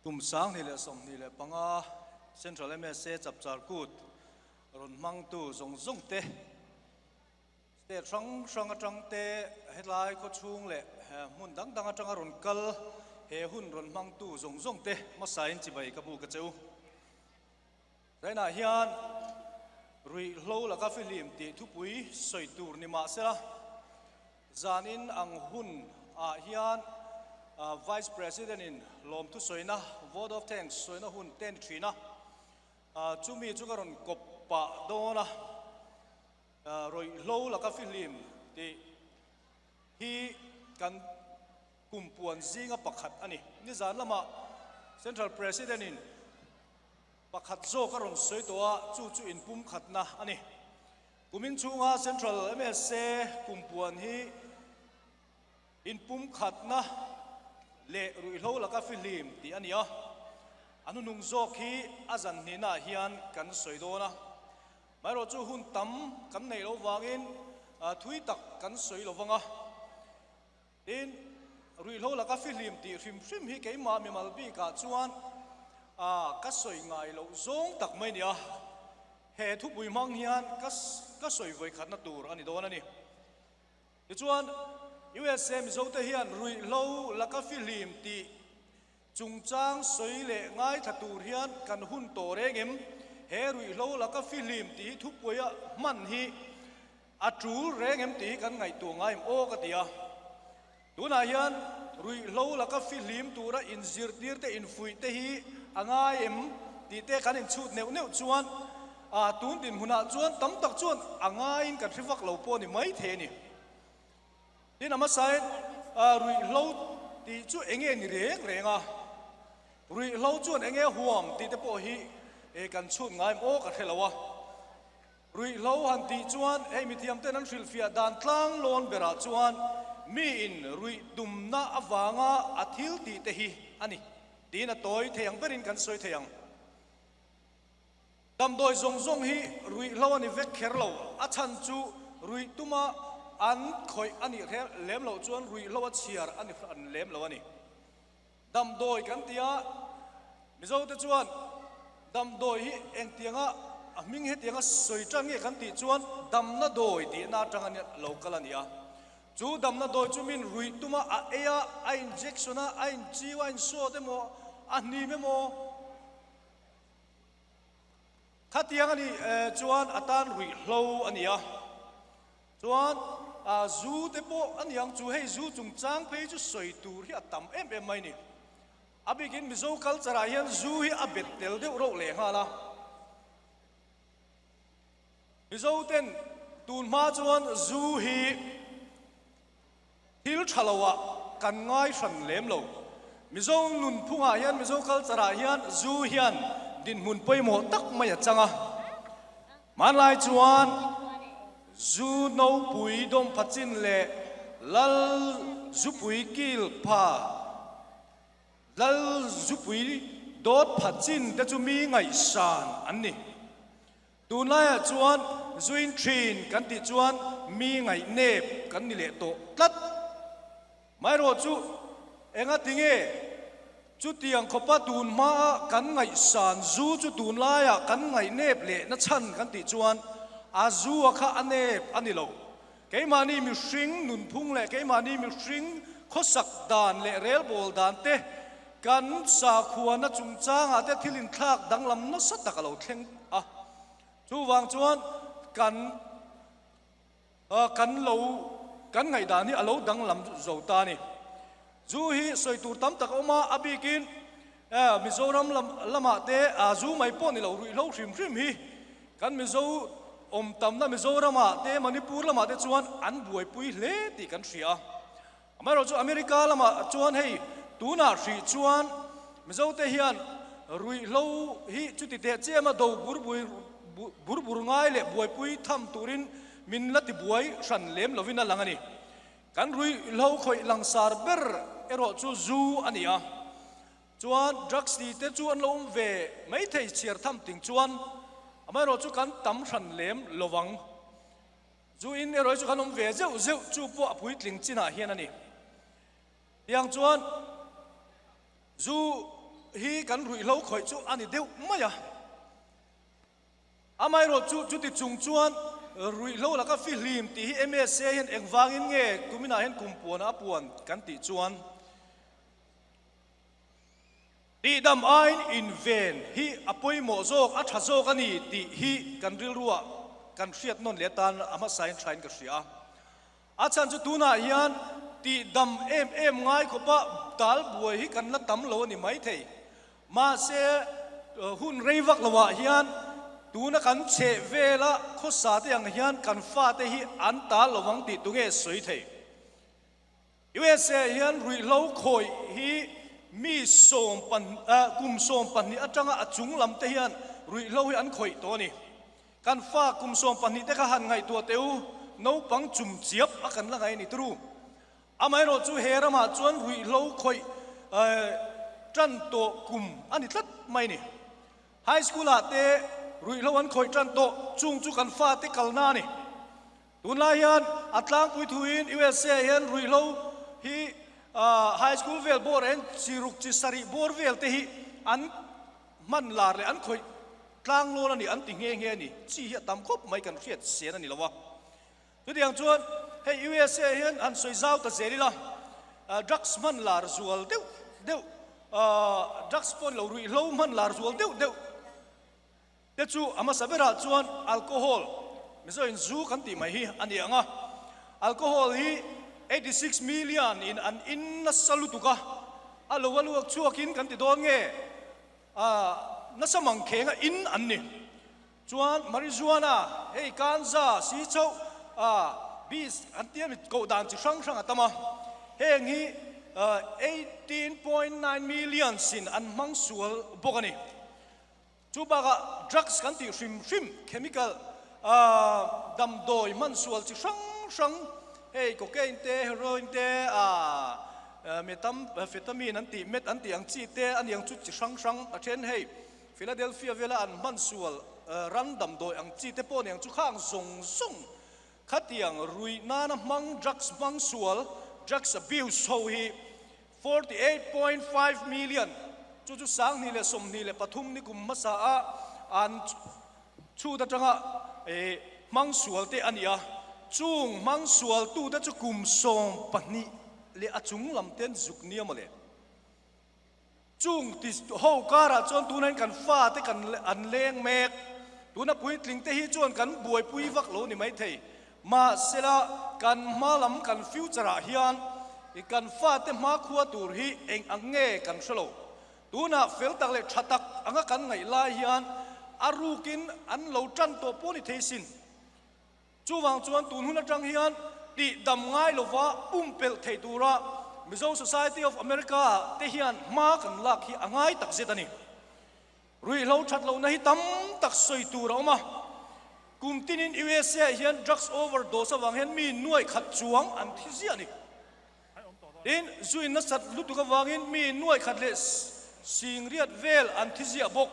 Kum 2025 Central MSA Chapchar Kut rawn hmangtu zawng zawng te, State hrang hrang atang te hetlai khawchhung leh hmun dang dang atanga rawn kal he hun rawn hmangtu zawng zawng te hmasain chibai ka buk a che u. Zainah hian ruihhlo laka fihlim tih thupui sawi tur ni mahsela zanin ang hun ah hian Vice President in lawmthu sawina vote of thanks sawina hun te a ni thin a, chumi chu ka rawn kawp pah dawn a. Ruihhlo laka fihlim tih hi kan kum puan zinga pakhat a ni. Nizan lamah Central President in pakhat zawk a rawn sawi tawh a, chu chu inpumkhatna a ni. Kumin chhunga Central MSA kum puan hi inpumkhatna leh ruihhlo laka fihlim tih a ni a, a hnuhnung zawk hi a zan hnihnaah hian kan sawi dawn a. Maherawh chu hun tam kan neih loh vangin thui tak kan sawi lo vang a. Tin, ruihhlo laka fihlim tih hrim hrim hi keimah mimal bikah chuan ka sawi ngai loh zawng tak mai a ni a. He thupui hmang hian ka sawi vawikhatna tur a ni dawn a ni. Tichuan, USA Mizote hian ruihhlo laka fihlim tih Chungchang sawi leh ngaithla tur hian kan hun tawh reng em? He ruihhlo laka fihlim tih hi thupuia hman hi a tul reng em tih hi kan ngaihtuah ngai em aw ka ti a. Tunah hian ruihhlo laka fihlim tura inzirtir te infuih te hi a ngai em tih te kan inchhut neuh neuh chuan tun dinhmunah chuan tam tak chuan a ngaiin kan hre vak lo pawh a ni maithei a ni. Tin, a hmasain ruihhlo tih chu eng nge ni reng reng a, ruihhlo chuan eng nge huam tih te pawh hi kan chhut ngai em aw ka hre lo a. Ruihhlo han tih chuan hei mithiam ten an hrilhfiah dan tlang lawn berah chuan miin ruih tumna avanga a thil tih te hi a ni tiin a tawi thei ang berin kan sawi thei ang. Damdawi zawng zawng hi ruihhlo a ni vek kher lo, a chhan chu ruih tuma an khawih a nih lem loh chuan ruihhlo a chhiar a ni hran lem lo a ni. Damdawi kan ti a, Mizote chuan damdawi hi engtianga a hming hetianga sawi tan nge kan tih chuan damna dawi tihna atanga lo kal a ni a. Chu damna dawi chu min ruih tuma a ei a, a injection a, a inchiu a, a insawt emaw, a hnim emaw, Khatiang a nih chuan a tan ruihhlo a ni a, chuan zu te pawh a ni ang chu, hei zu chungchang phei chu sawi tur hi a tam em em mai ni. A bikin Mizo culture ah hian zu hi a bet tel deuh reuh leh nghal a. Mizo ten tun hma chuan zu hi Thil tha lo ah kan ngai hran lem lo. Mizo nunphung ah hian, Mizo culture ah hian zu hian dinhmun pawimawh tak mai a chang a. Hmanlai chuan zu nopui dawmpha chin leh lal zupui kil pha, lal zupui dawt pha chin te chu mi ngaihsan an ni. Tunlaiah chuan zuin thin kan tih chuan mi ngaihnep kan ni leh tawh tlat. Maherawh chu enga tinge chutiang khawpa tun hmaa kan ngaihsan zu chu tunlaiah kan ngaihnep leh na chhan kan tih chuan a zu a kha a nep a ni lo. Keimahni mihring nunphung leh keimahni mihring khawsak dan leh relbawl dan te kan sakhuana chungchangah te thil inthlak danglam nasa tak a lo thleng a. Chuvang chuan kan kan lo kan ngaihdan hi a lo danglam zo ta a ni. Zu hi sawi tur tam tak a awm a, a bikin Mizoram lamah te zu mai pawh ni lo ruihhlo hrim hrim hi kan Mizo awm tamna Mizoramah te Manipur lamah te chuan an buaipui hle tih kan hria a. Amaherawhchu chu America lamah chuan hei tunah hrih chuan Mizote hian ruihhlo hi chuti teh chiama do bur bur bur ngai leh buaipui tham turin min la tibuai hran lem lovin a lang a ni. Kan ruihhlo khawih langsar ber erawh chu zu a ni a, chuan drugs ti te chu an lo awm ve mai thei chhiar tham ting chuan amaherawh chu kan tam hran lem lo vang. Zu in erawh hi chu kan awm ve zeuh zeuh chu pawh a puitling chinah hian a ni. Tiang chuan zu. hi kan ruihhlo khawih chu a ni deuh mai a. Amaherawh chu chuti chung chuan ruihhlo laka fihlim tih hi MSA hian engvangin nge kuminah hian kum puanah a puan kan tih chuan tihdam aiin inven hi a pawimawh zawk, a tha zawk a ni tih hi kan rilruah kan hriat nawn leh atan a hmasain thain ka hria a. A chhan chu tunah hian tihdam em em ngai khawpa dal buai hi kan la tam lo a ni maithei. Mahse, hun rei vak loah hian tuna kan chheh vela khawsa te ang hian kan fate hi an tal lo vang tih tunge sawi thei? USA hian ruihhlo khawih hi mi sawm kum 12 atanga a chung lam te hian ruihhlo hi an khawih tawh a ni. Kan fa kum 12 te kha han ngaihtuah teh u, naupang chum chiap a kan la ngai a ni turu. Amaherawh chu he ramah chuan ruihhlo khawih tan tawh kum a ni tlat mai a ni. High school ah te ruihhlo an khawih tan tawh, chung chu kan fa te kalna a ni. Tunlai hian a tlangpui thuin USA hian ruihhlo hi high school vel bawr en chi ruk chi sarih bawr vel te hi an hman lar leh an khawih tlang lawn a ni an ti nghe nghe a ni. Chi hi a tam khawp mai kan hriat sen a ni lo a. Chutiang chuan hei USA hian han sawi zau ta zel ila drugs hman lar zual deuh deuh drugs pawh ni lo ruihhlo hman lar zual deuh deuh te chu a hmasa berah chuan alcohol, Mizoin zu kan tih mai hi a ni ang a, alcohol hi 86 million in an in nasa lutuk a, a lo a luak chhuakin kan ti dawn nge nasa mang khenga in an ni. Chuan marijuana, hei ganja, si chauh, bees an tia mi koh dan chi hrang hrang a tam a, heng hi 18.9 millions in an hmang sual bawk a ni. Chu bakah drugs kan tih hrim hrim, chemical, damdawi hman sual chi hrang hrang, hei cocaine te, heroin te, methamphetamine an tih, meth an tih ang chi te a ni ang chu chi hrang hrang a then hei Philadelphia vela an hman sual ran damdawi ang chi te pawh a ni ang chu khang zawng zawng khatiang ruih nana hmang drugs hmang sual, drugs abuse ho hi 48.5 million, chu chu 2023 ni kum hmasa a an chhut atanga hmang sual te a ni a, chung hmang sual tu te chu kum 12 leh a chung lam ten zuk nia mawle. Chung ti ho karah chuan tunain kan fate kan an leng mek. Tuna puitling te hi chuan kan buaipui vak lo ni maithei. Mahsela kan hma lam kan future ah hian kan fate hmakhua tur hi eng ang nge kan hre lo. Tunah fel tak leh tha tak anga kan ngaih lai hian a rukin an lo tan tawh pawh ni thei sin. Chuvang chuan tun hun atang hian tih dam ngai lova pumpelh theih tura Mizo Society of America te hian hma kan lak hi a ngai tak zet a ni. Ruihhlo that lohna hi tam tak sawi tur a awm a. Kum tinin USA ah hian drugs overdose avang hian mi nuai khat chuang an thi ziah a ni. Tin, zuin nasat lutuk avangin mi nuai khat leh singriat vel an thi ziah bawk.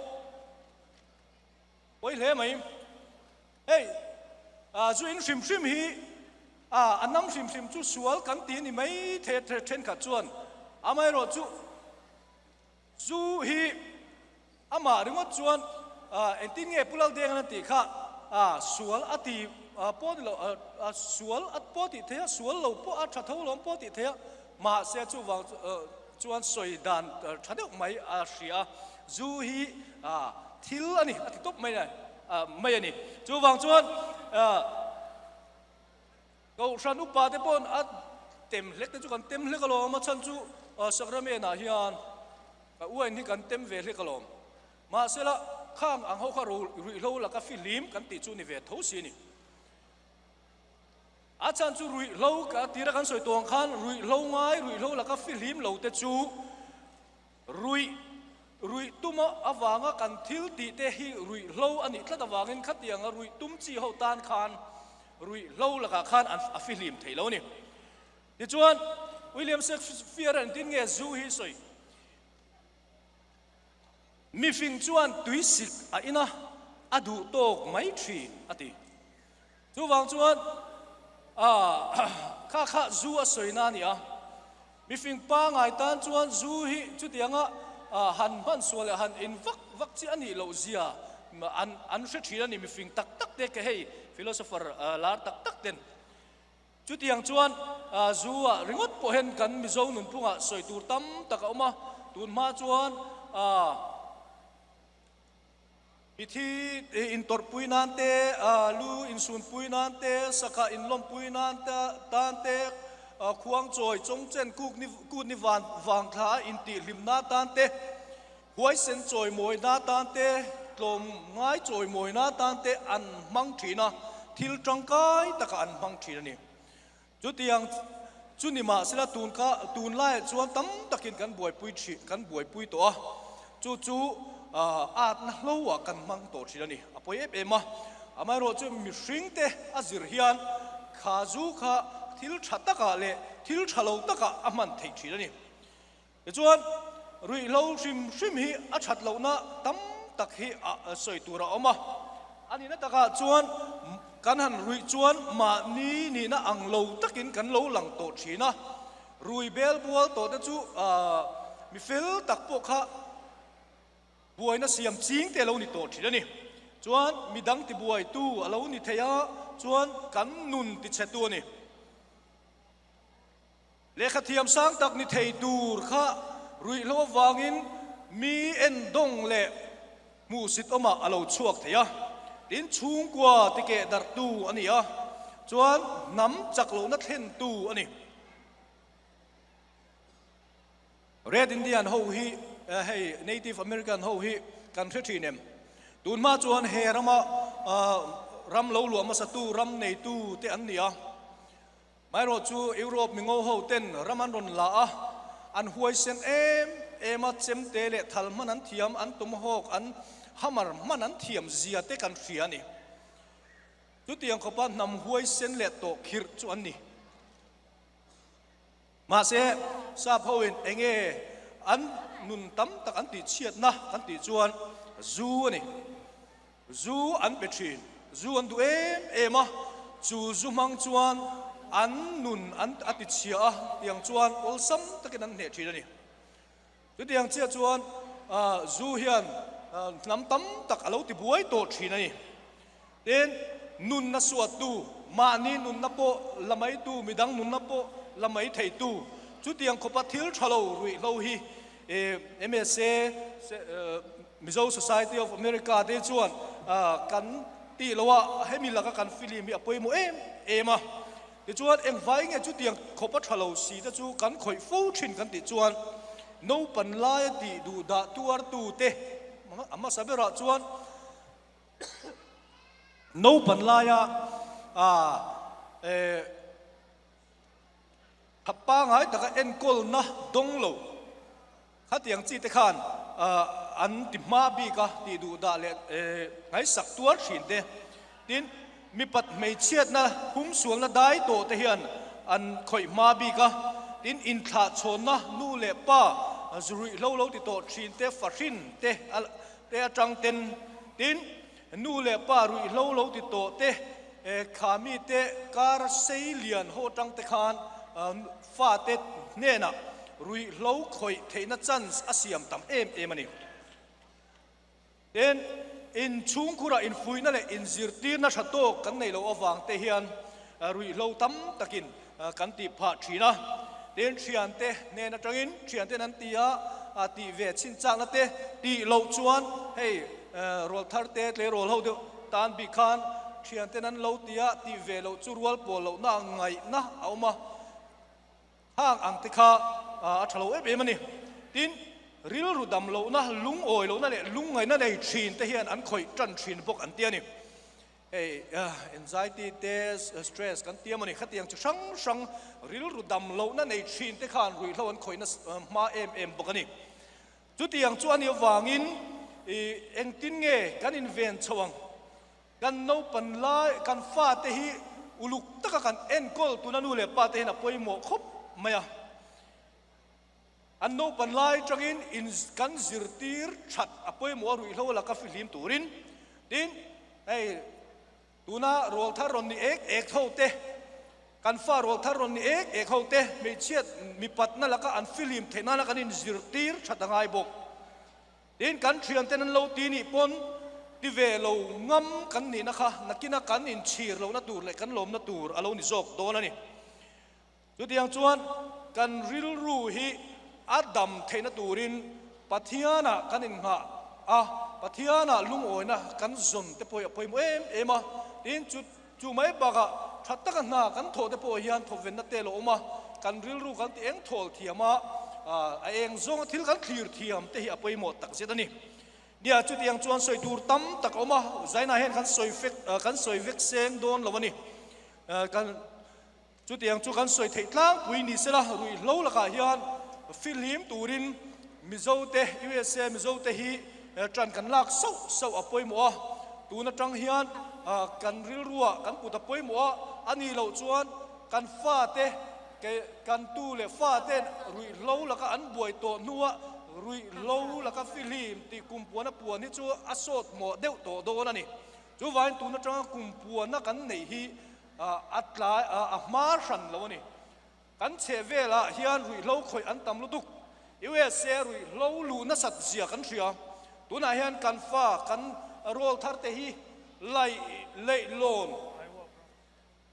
Pawi hle mai. Hei, zu in hrim hrim hi a nam hrim hrim chu sual kan ti a ni mai thei a thenkhat chuan. Amaherawh chu zu hi amah ringawt chuan engtin nge Pu Laldenga'n a tih kha sual a ti pawh ni lo, sual a pawh tih thei a, sual lo pawh a tha tho lawm pawh tih thei a, mahse chuvang chuan sawi dan tha deuh mai a hria a, zu hi thil a ni a ti tawp mai a. Mai a ni. Chuvang chuan Kohhran upa te paw'n a tem hlek te chu kan tem hlek alawm, a chhan chu Sacrament-ah hian uain hi kan tem ve hlek alawm. Mahsela khang ang ho kha ruihhlo laka fihlim kan tih chu ni ve tho si a ni. A chhan chu ruihhlo ka tira kan sawi tawh ang khan ruihhlo ngai, ruihhlo laka fihlim lo te chu Ruih, ruih tuma avanga kan thil tih te hi ruihhlo a nih tlat avangin khatianga ruih tum chi ho tan khan ruihhlo lakah khan an a fihlim thei lo a ni. Tichuan, William Shakespeare-a engtin nge zu hi sawi? Mifing chuan tuisik a in a, a duh tawk mai thin, a ti. Chuvang chuan kha kha zu a sawi na a ni a, mifing pangai tan chuan zu hi chutianga han hman sual leh han in vak vak chi a nih loh zia an an hre thin a ni, mifing tak tak te ke hei philosopher lar tak tak ten. Chutiang chuan zu ah ringawt pawh hian kan Mizo nunphungah sawi tur tam tak a awm a, tun hma chuan Mithi intawrhpui nan te, lu insunpui nan te, sakha inlawmpui nan tan te, khuangchawi chawngchen kut ni vangthla intihhlimna tan te, huaisen chawimawina tan te, tlawmngai chawimawina tan te an hmang thin a, thil tangkai takah an hmang thin a ni. Chutiang chu ni mahsela tun kha tun laiah chuan tam takin kan buaipui thin kan buaipui tawh a, chu chu atna hloah kan hmang tawh thin a ni. A pawi em em a, amaherawh chu mihringte a zir hian kha zu kha thil tha takah leh thil tha lo takah a hman theih thin a ni. Tichuan, ruihhlo hrim hrim hi a that lohna tam tak hi a sawi tur a awm a. A nihna takah chuan kan han ruih chuan mahni nihna ang lo takin kan lo lang tawh thin a. Rui bel bual tawh te chu mi fel tak pawh kha buaina siam ching te a lo ni tawh thin a ni. Chuan midang tibuaitu a lo ni thei a, chuan kan nun tichhetu a ni. Lehkha thiam sang tak ni thei tur kha ruihhlo avangin mi endawng leh hmuhsit awmah a lo chhuak thei a, tin chhungkua tikeh darhtu a ni a, chuan hnam chak lohna thlentu a ni. Red Indian ho hi hei Native American ho hi kan hre thin em? Tunhma chuan he rama ram lo luah hmasatu ram neitu te an ni a. Maherawh chu Europe mingo ho ten ram an rawn la a, an huaisen em em a, chemte leh thal hman an thiam, an tomahawk, an hammer hman an thiam zia te kan hria a ni. Chutiang khawpa hnam huaisen leh tawh khirh chu an ni. Mahse, sap hoin enge an nun tam tak an tihchhiatna kan tih chuan zu a ni. Zu an pe thin. Zu an duh em em a, chu zu hmang chuan an nun an a tichhia a, tiang chuan awlsam takin an hneh thin a ni. Chutiang chiah chuan zu hian hnam tam tak a lo tibuai tawh thin a ni. Tin, nunna suattu, mahni nunna pawh la maitu, midang nunna pawh la mai theitu, chutiang khawpa thil tha lo ruihhlo hi MSA, Mizo Society of America te chuan kan tih lo a, hemi laka kan film hi a pawimawh em em a. Tichuan, engvai nge chutiang khawpa tha lo si te chu kan khawih fo thin kan tih chuan naupan laia tih duh dah tuartu te a hmasa berah chuan naupan laia Tha pangai taka enkawlna dawng lo khatiang chi te khan an ti hma bik a tih duh dah leh ngaihsak tuar thin te. Tin, mipat hmeichhiatna humsualna dai tawh te hian an khawih hma bik a. Tin, inthlahchhawnna nu leh pa zuruihhlo lo ti tawh thin te fahrin te te atang ten. Tin, Nu leh pa ruihhlo lo ti tawh te, kha mite kar sei lian ho atang te khan fate hnenah ruihhlo khawih theihna chance a siam tam em em a ni. Tin, inchhungkhurah infuihna leh inzirtirna tha tawk kan neih loh avang te hian ruihhlo tam takin kan tih phah thin a. Tin, thiante hnen atangin thianten an ti a, tih ve chhin chakna te tih loh chuan hei rual thar te tleirawl ho deuh tan bik khan thianten an lo ti a, tih ve loh chu rual pawl lohna ngaihna a awm a. Hang ang te kha a tha lo em em a ni. Tin, rilru dam lohna, lungawi lohna leh lungngaihna nei thin te hian an khawih tan thin bawk an ti a ni. Hei anxiety te stress kan ti a mawni khatiang chi hrang hrang rilru dam lohna nei thin te khan ruihhlo an khawihna hma em em bawk a ni. Chutiang chu a nih avangin ih engtin nge kan inven chho ang? Kan naupan lai kan fate hi uluk taka kan enkawl tuna nu leh pa te hian a pawimawh khawp mai a. An naupan lai atangin in kan zirtir that a pawimawh a ruihhlo laka fihlim turin tin hei tuna rual thar rawn ni ek ek ho te kan fa rual thar rawn ni ek ek ho te hmeichhiat mipatna laka an fihlim theih nana kan in zirtir that a ngai bawk. Tin, kan thianten an lo ti nih pawn ti ve lo ngam kan nihna kha nakina kan inchhir lohna tur leh kan lawmna tur a lo ni zawk dawn a ni. Chutiang chuan kan rilru hi a dam theihna turin Pathianah kan innghah a, Pathianah lungawina kan zawn te pawh hi a pawimawh em em a. Tin, chu chu mai bakah tha taka hna kan thawh te pawh hian thawvenna te lo awm a, kan rilru kan ti eng thawl thiam a, a eng zawnga thil kan thlir thiam te hi a pawimawh takzet a ni. Nia, chutiang chuan sawi tur tam tak a awm a, Zaina hian kan sawi fek kan sawi vek seng dawn lo a ni. Kan. Chutiang chu kan sawi theih tlangpui ni sela, ruihhlo lakah hian fihlim turin Mizote, USA Mizote hi ṭan kan lak sauh sauh a pawimawh a. Tun aṭang hian kan rilruah kan kut a pawimawh a, a nih loh chuan kan fate, kan tu leh fate'n ruihhlo laka an buai tawh hnuah ruihhlo laka fihlim tih kumpuana puan hi chu a sawt mawh deuh tawh dawn a ni. Chuvangin tun aṭanga kumpuana kan neih hi A tlai a hma hran lo a ni. Kan chheh velah hian ruihhlo khawih an tam lutuk. USA ruihhlo luh nasat zia kan hria. Tunah hian kan fa, kan rawl thar te hi laih leih lawn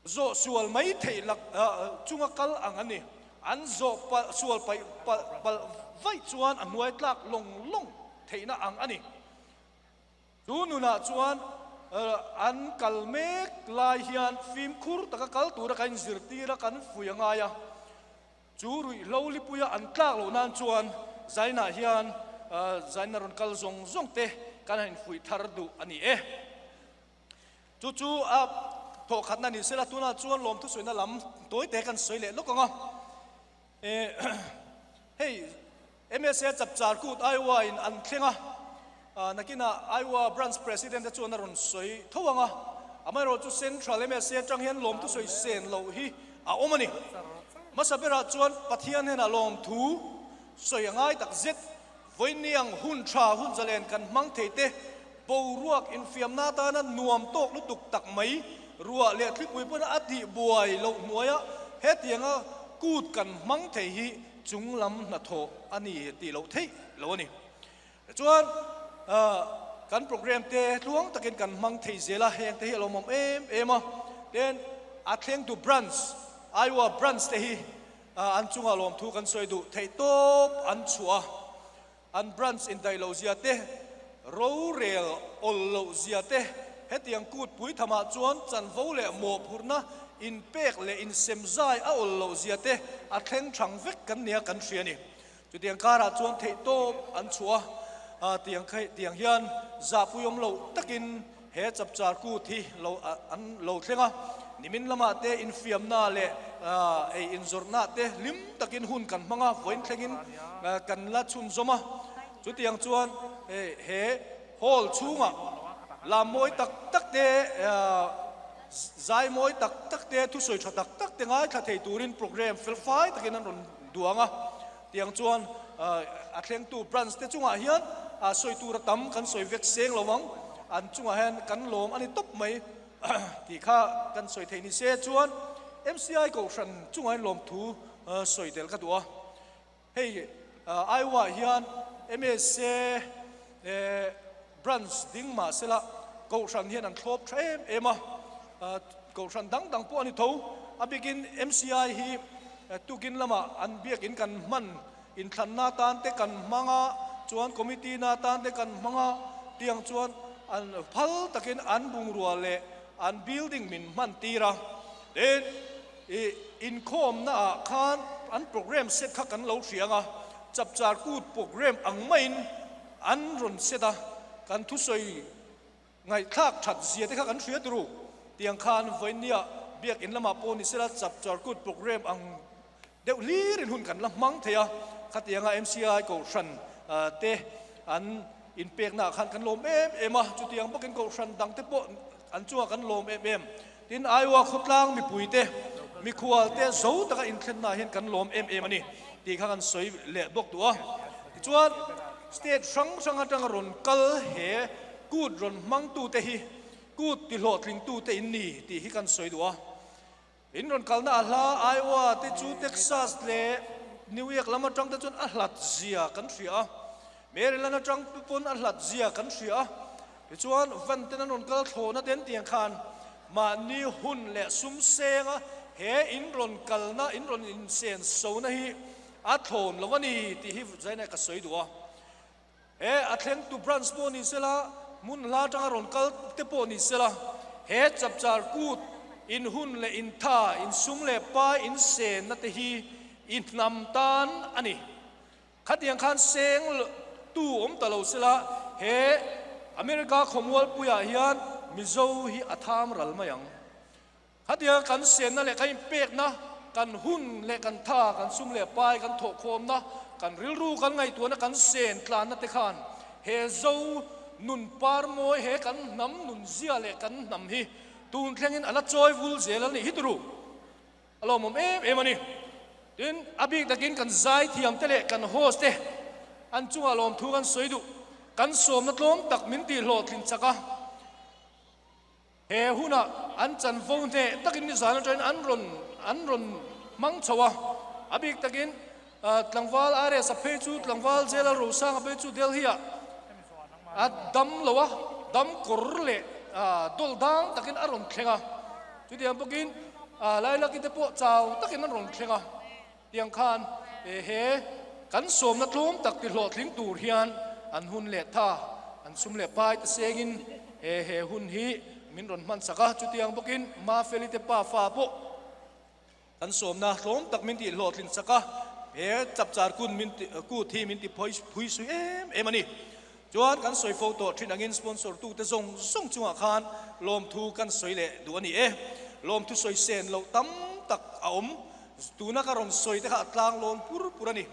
zawh sual mai theih lak chunga kal ang a ni. An zawh palh sual paih palh palh vaih chuan a hnuai tlak lawng lawng theihna ang a ni. Chu nunah chuan an kal mek lai hian fimkhur taka kal tura kan inzirtir a, kan fui a ngai a. Chu ruihhlo lipuia an tlak loh nan chuan Zainah hian Zaina rawn kal zawng zawng te kan han infuih thar duh a ni e. Chu chu a thawhkhatna ni sela, tunah chuan lawmthusawiina lam tawite kan sawi leh lawk ang a. Hei MSA chapchar kut Iowa in an thleng a, nakinah Iowa branch president te chuan a rawn sawi tho ang a, amaherawh chu Central MSA atang hian lawmthu sawi sen loh hi a awm a ni. Hmasa berah chuan Pathian hnenah lawmthu sawi a ngai tak zet. Vawiiniang hun tha hun zalen kan hmang thei te, boruak infiamna atana nuam tawk lutuk tak mai, ruah leh thlipui pawn a tih buai loh hnuaia hetianga kut kan hmang thei hi chunglam hnathawh a ni tih loh theih lo a ni. Tichuan kan program te tluang takin kan hmang thei zel a, heng te hi a lawmawm em em a. Tin, a thlengtu branch, Iowa branch te hi An chungah lawmthu kan sawi duh theih tawp an chhuah a, an branch indaih loh zia te, rorel awl loh zia te, hetiang kut pui thamah chuan chanvo leh mawhphurhna inpek leh insemzai a awl loh zia te a thleng thang vek kan nia kan hria a ni. Chutiang karah chuan theih tawp an chhuah a, tiang tiang hian zahpuiawm loh takin he chapchar kut hi lo an lo thleng a. Nimin lamah te infiamna leh ei inzawrhna te hlim takin hun kan hmang a, vawiin thlengin kan la chhunzawm a. Chutiang chuan he hall chhungah lam mawi tak tak te, zai mawi tak tak te, thusawi tha tak tak te ngaithla thei turin programme felfai takin an rawn duang a, tiang chuan a thlengtu branch te chungah hian sawi tur a tam kan sawi vek seng lo ang, an chungah hian kan lawm a ni tawp mai tih kha kan sawi theih ni se chuan MCI kohhran chungah hian lawmthu sawi tel ka duh a, hei Iowa ah hian MSA branch ding mahsela kohhran hian an thlawp tha em em a, kohhran dang dang pawh a ni tho, a bikin MCI hi Tukin lamah an biakin kan hman inthlanna atan te kan hmang a, chuan committee na atan te kan hmang a, tiang chuan an phal takin an bungrua leh an building min hman tir a. Tin, ih inkhawmna ah khan an program set kha kan lo hria ang a, chapchar kut program ang maiin an rawn set a, kan thusawi Ngaihthlak that zia te kha kan hria turu. Tiang khan vawinia biakin lamah pawh ni sela chapchar kut program ang deuh hlirin hun kan la hmang thei a. Khatianga MCI Kohhran te an inpeknaah khan kan lawm em em a, chutiang bawkin Kohhran dang te pawh an chungah kan lawm em em. Tin, Iowa khawtlang mipui te, mikhual te zo taka inthlennaah hian kan lawm em em a ni tih kha kan sawi leh bawk duh a. Tichuan, state hrang hrang atanga rawn kal he kut rawn hmangtute hi kut tihlawhtlingtute in ni tih hi kan sawi duh a. In rawn kalna a hla Iowa te chu Texas leh New York lam atang te chuan a hlat zia kan hria a. Maryland atang pawn a hlat zia kan hria a, tichuan van ten an rawn kal thlawhna te an tih ang khan mahni hun leh sum senga he in rawn kalna, in rawn insen sona hi a thlawn lo a ni tih hi zaina ka sawi duh a. He a thlengtu branch pawh ni sela, hmun hla atanga rawn kal te pawh ni sela, he chapchar kut in hun leh in tha, in sum leh pai in senna te hi i hnam tan a ni. Khatiang khan seng tu awm ta lo sela, he America khawmualpuiah hian Mizo hi a tham ral mai ang. Khatiang kan senna leh kan inpekna, kan hun leh kan tha, kan sum leh pai kan thawhkhawmna, kan rilru kan ngaihtuahna kan sen tlanna te khan he Zo nun par mawi, he kan hnam nun zia leh kan hnam hi tun thlengin a la chawi vul zel a nih hi turu a lawmawm em em a ni. Tin, a bik takin kan zaithiam te leh kan host te an chungah lawmthu kan sawi duh, kan sawmna tlawm tak min tihhlawhtlin chak a. He hunah an chanvo hneh takin nizan atangin an rawn an rawn hmang chho a, a bik takin tlangval RS a phei chu tlangval Jail a Rosang a phei chu Delhi ah a dam lo a, dam kawr leh dawl dang takin a rawn thleng a, chutiang bawkin Lailaki te pawh chau takin an rawn thleng a, tiang khan he kan sawmna tlawm tak ti hlawhtling tur hian an hun leh tha, an sum leh pai te sengin he he hun hi min rawn hman sak a, chutiang bawkin Mafeli te pa fa pawh kan sawmna tlawm tak min tih hlawhtlin sak a, he chapchar kun min ti kut hi min ti phawi phui sui em em a ni. Chuan kan sawi fo tawh thin angin sponsor tute zawng zawng chungah khan lawmthu kan sawi leh duh a ni e. Lawmthu sawi sen loh tam tak a awm. Tuna ka rawn sawi te kha a tlang lawn pur pur a ni.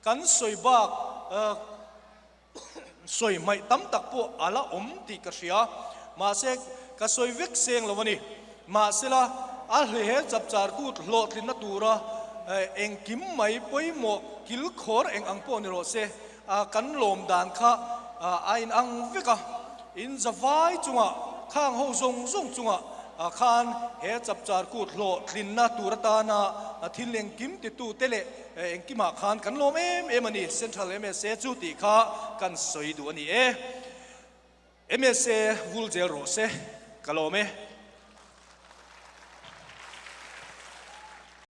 Kan sawi bak sawi hmaih tam tak pawh a la awm tih ka hria. Mahse ka sawi vek seng lo a ni. Mahsela a hlehe chapchar kut hlawhtlinna tura engkim mai pawimawh kilkhawr eng ang pawh ni rawh se. A kan lawm dan kha a in ang vek a, in zavai chungah khang ho zawng zawng chungah khan he chapchar kut hlawhtlinna tur atana thil engkim titute leh engkimah khan kan lawm em em a ni, Central msa chu tih kha kan sawi duh a ni e. Msa vul zel rawh se, ka lawm e.